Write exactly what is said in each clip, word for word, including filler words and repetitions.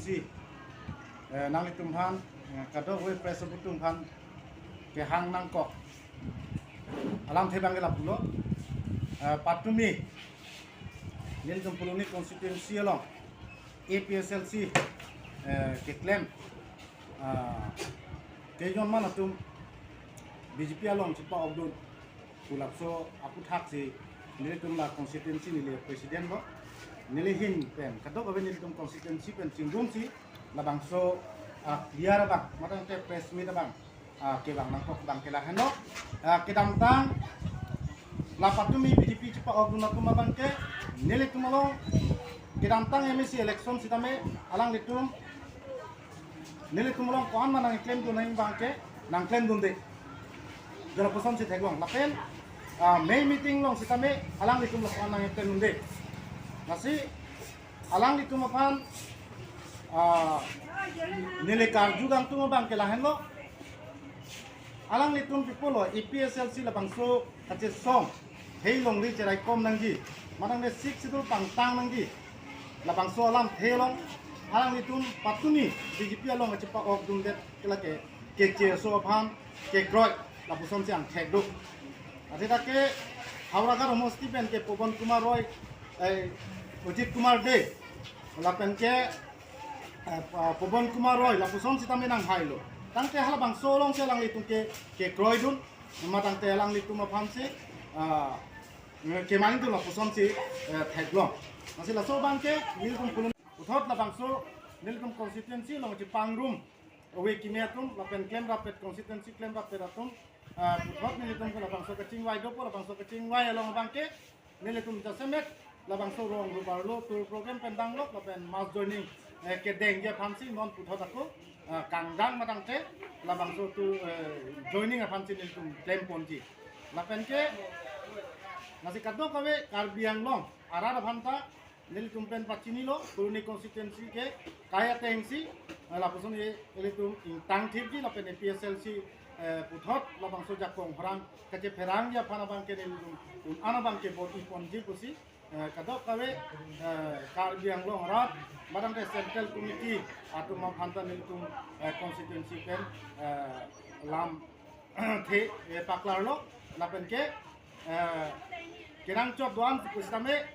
Si, eh, nanglitum aphan, eh, kadokave press atum aphan kehang nangkok alamthe abang ke lapulo. Eh, patumi nelitum Phuloni constituency along A P H L C, eh, keklem, ah, kejongman atum B J P along chepa-okdun pu lapuson aputhaksi nelitum la constituency neli president lo, neli ahin pen kadokave nelitum constituency pen chingrumsi labangso, ah, clear abang, matangte press meet abang, ah, kevang nangkok abang ke lahenlo. Ah, kedamtang la patumi B J P chepa-okdun atum abang ke nelitum along kedamtang M A C election sitame alanglitum nelitum along ko-an ma nangklemdun nang abang ke nangklemdunde. Jala pusonsi theklong. Lapen, ah, main meeting along sitame alanglitum along ko-an nangklemdunde. Lasi alanglitum aphan, ah, neli karju kangtung abang ke lahenlo. Alanglitum pi pulo A P H L C labangso kachesong hei longri cheraikom nangji, matangte Sixth Schedule pangtang nangji, labangso alamthe along alanglitum patumi B J P along kachepa-okdundet ke lake kecheso aphan kekroi lapusonsi angthek do. Athe dak ke Howraghat homosti pen ke Pawan Kumar Roy, eh, Ajit Kumar Dey, lapen ke, eh, Pa-, Pawan Kumar Roy lapuson sitame nanghailo. Tangte halabangso alongsi alanglitum ke kekroidun, matangte alanglitum aphansi, ah, kemangdun lapusonsi, eh, theklong. Lasi laso abang ke nelitum Phuloni puthot labangso nelitum constituency along chepangrum ove kimi atum lapen klemrappet, constituency klemrappet atum, ah, puthot nelitum ke labangso kachingvai dopo, labangso kachingvai along abang ke nelitum jasemet labangso rong rubar lo tour program pen danglok lapen mass joining, eh, kedengji aphansi non puthot ako, ah, kangdang matangte labangso tu, eh, joining aphansi nelitum klemponji. Lapen ke lasi kadokave Karbi Anglong arat aphanta nelitum pen pachinilo, Phuloni constituency ke kai atengsi, eh, lapuson e, ilitum ingtang thipji lapen A P H L C, eh, puthot labangso jakong horang kachepherangji aphan abang ke nelitum un-an abang ke bor-iponji pusi, eh, kadokave, eh, Karbi Anglong arat, matangte Central Committee atum aphanta nelitum, eh, constituency pen, eh, lamthe, eh, paklarlo, lapen ke, eh, kenangchot do-an pusitame,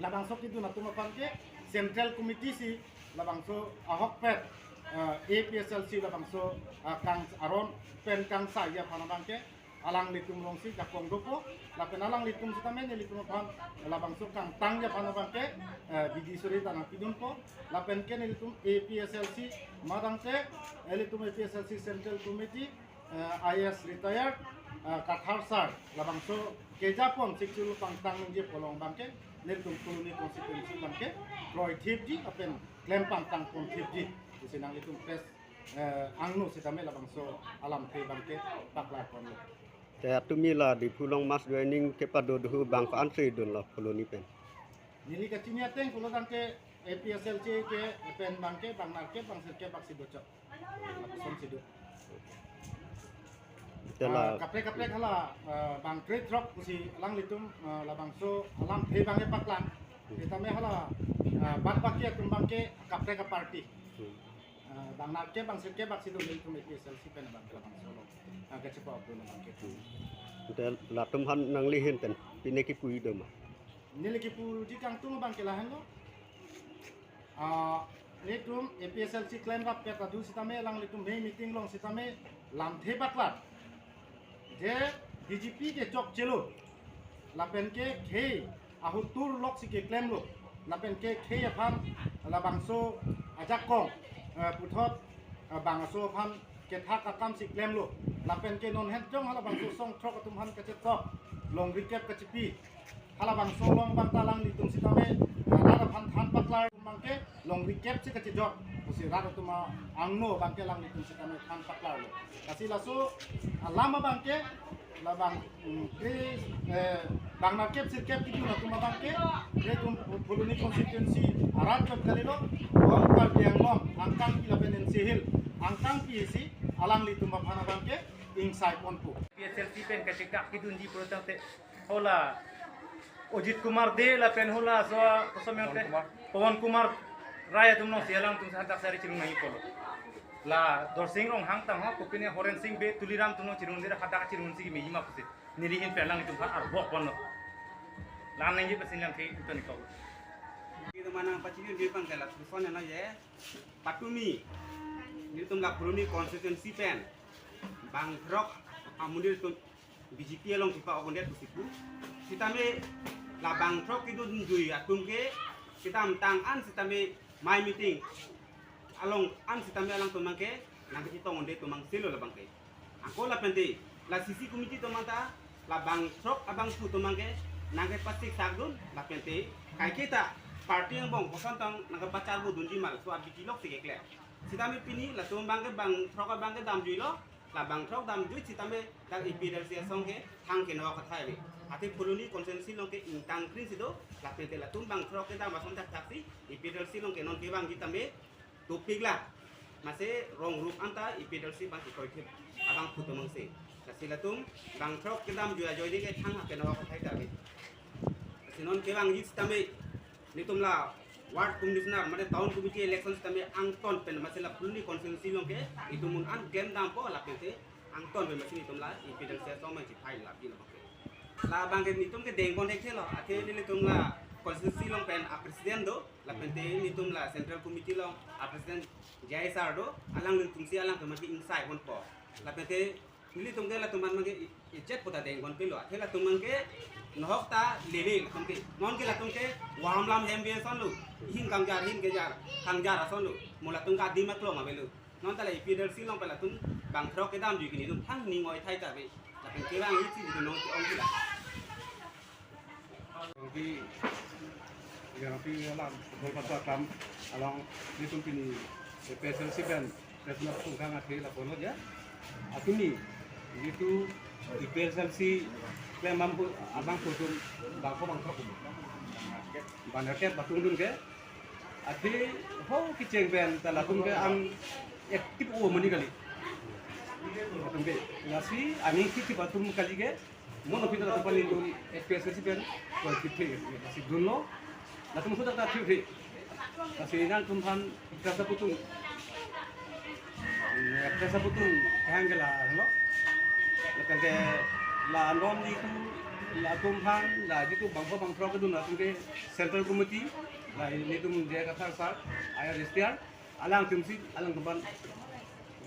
labangso kedun atum aphan ke Central Committee si labangso ahokpet, eh, A P H L C labangso, ah, kang aron pen kangsaiji aphan abang ke alanglitum alongsi jakong dopo, lapen alanglitum sitame nelitum aphan labangso kangtangji aphan abang ke, eh, bidi suri ta nangpidunpo, lapen ke nelitum A P H L C matangte, ilitum A P H L C Central Committee, eh, I A S retired, eh, Kathar sir labangso kejapon Sixth Schedule pangtang nangji pu along abang ke nelitum Phuloni constituency abang ke kroithipji lapen klem pangtangponthipji pusi nanglitum press, eh, angno sitame labangso alamthe abang ke paklarponlo. Te atumi la Diphu along mass joining kepado dohu abang ko-ansi dunlo Phuloni pen? Neli kachini ateng pulo tangte A P H L C ke pen abang ke bang nerkep bang sirkep bak si dochot. Lapusonsi do. Te la, ah, kaprek kaprek hala, ah, bang krethrok pusi alanglitum, ah, labangso alamthe abang ke paklang. Sitame hala, ah, bad baki atum abang ke kaprek aparty. Hmm. Ah, bang nerkep bang sirkep bak si do nelitum A P H L C pen abang ke labangso along, ah, kachepa-okdun abang ke. Te latum aphan nangli ahin pen pine kipu do ma? Neli kipuji kangtung abang ke lahenlo. Ah, nelitum A P H L C klemrappet adu sitame alanglitum main meeting along sitame lamthe paklar. Je B J P ke chokchelo. Lapen ke khei ahut turlok si keklemlo. Lapen ke khei aphan labangso ajakong, eh, puthot, eh, bang aso aphan kethak akam si klemlo. Lapen ke non het jong halabangso songthrok atum aphan kachetok, longri kep kachepi. Halabangso along abang ta alanglitum sitame, eh, rat aphan than paklar abang ke longri kep si kachejok pusi rat atum angno abang ke alanglitum sitame than paklarlo. Lasi laso alam abang ke labang, mm, ke, eh, bang nerkep sirkep kidun atum abang ke, nelitum Phuloni constituency arat jok kalilo, Karbi Anglong angkangpi lapen N C Hills angkangpi si alanglitum aphan abang ke ingsaiponpo. A P H L C pen kachekak kidunji pulo tangte hala Ajit Kumar Dey lapen hala so koson Pawan Kumar. Pawan Kumar Rai atum nong si alangtum hadak sari chirung nangji pulo. La Dorsing Ronghang tangho, kopine Horen Sing Bey, Tuliram atum nong chirung dira hadak chirung si kimi ima pusi. Neli ahin pen alangtum ha arbok ponlo. La nangji pusi alang ke itu ni kau. Itu mana pachini di pang kala tuson na ye. Patumi. Nelitum la Phuloni constituency pen bangthrok amonit atum B J P along kipa ogondet pusi pu. Sitame la bangthrok kedunjui atum ke kedamtang an sitame mai meeting along an sitame alangtum abang ke nangkachetong un-e atum abang selo labang ke. Ako lapente la C C committee atum abang ta la bangthrok abangphu atum abang ke nangkepasik sakdun lapente kaiketa party angbong koson tong nangkepacharbo dunji ma laso abidi lok si keklem. Sitame pini latum abang ke bangthrok abang ke damjuilo, la bangthrok damjui sitame dak A P H L C asong ke thang keno kathai ave. Athe Phuloni constituency along ke ingtangkring si do, lapente latum bangthrok kedam ason thakthak si A P H L C along ke non kevangji tame topik la. Mase rong rup anta A P H L C abang kekroikre abangphu atum abang si. Lasi latum bangthrok kedamjui ajoine ke thang keno kathai ta ave. Lasi non kevangji sitame nelitum la ward commissioner mane town committee election sitame angton pen mase la Phuloni constituency along ke itum un an klem dampo lapente angton pen mase nelitum la A P H L C asong abang chiphai la pilo abang ke. Labang ke nelitum ke dengpon thekthelo, athe nelitum la constituency along pen a president do, lapente nelitum la central committee along a president J I sir do, alanglitum si alangtum abang ke ingsai ponpo. Lapente nelitum ke latum abang ke i-, ijat puta dengpon pilo, athe latum abang ke nohok ta lele latum ke. Non ke latum ke warm lam hem be ason lo, hin kangjar hin kejar, kangjar ason lo, mo latum ke adim aklong avelo. Non ta la A P H L C along pen latum bangthrok kedamjui ke nelitum thang ning oi thai ta ave. Lapen kevangji si nelitum non ke-ong ke la. Di, ya, di alam, Golpathu aklam along nelitum pini A P H L C pen Presma Sungkang athe lapulo ya. Atumi nelitum A P H L C pen abangphu, abangphu atum bangpho bangthrok, bang-, bangthrok atum dun ke. Athe ho kecheng pen ta latum ke an active o mani kali. Latum ke lasi aning active atum kali ke. Mono pita latum pani dun A P H L C pen ko active the. Lasi dunlo. Latum sudah ta active the. Lasi nangtum aphan presa putung. Presa putung kahang ke la, no? Lapen ke la non nelitum, latum aphan, la nelitum bangpho bangthrok kedun latum ke central committee, la nelitum J I Kathar sir, I R S T R, alangtum si, alangtum aphan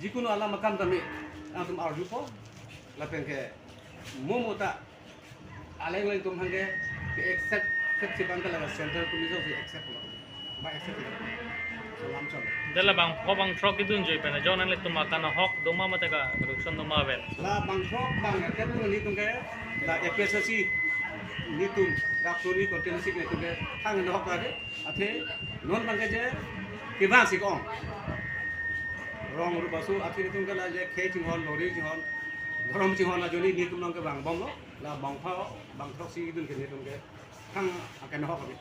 jikono alam akam tame alangtum arjupo, lapen ke mo mo ta alanglitum aphan ke accept, accept si abang ke la central committee si accept lo. Ba accept lo. So lam chon. Dela bangpho bangthrok kedunjui pen ajoine nanglitum akanohok doma mate ka corruption doma ave? La bangthrok bang accept lo nelitum ke la A P H L C nelitum dak Phuloni constituency nelitum ke thang nohok ave. Athe non abang ke je kevang si ke-ong. Rong rup aso athe nelitum ke la je khei chinghon, lorry chinghon, dhorom chinghon ajoine nelitum along kevang bomlo. La bangpho bangthrok si kedun ke nelitum ke thang akanohok ave.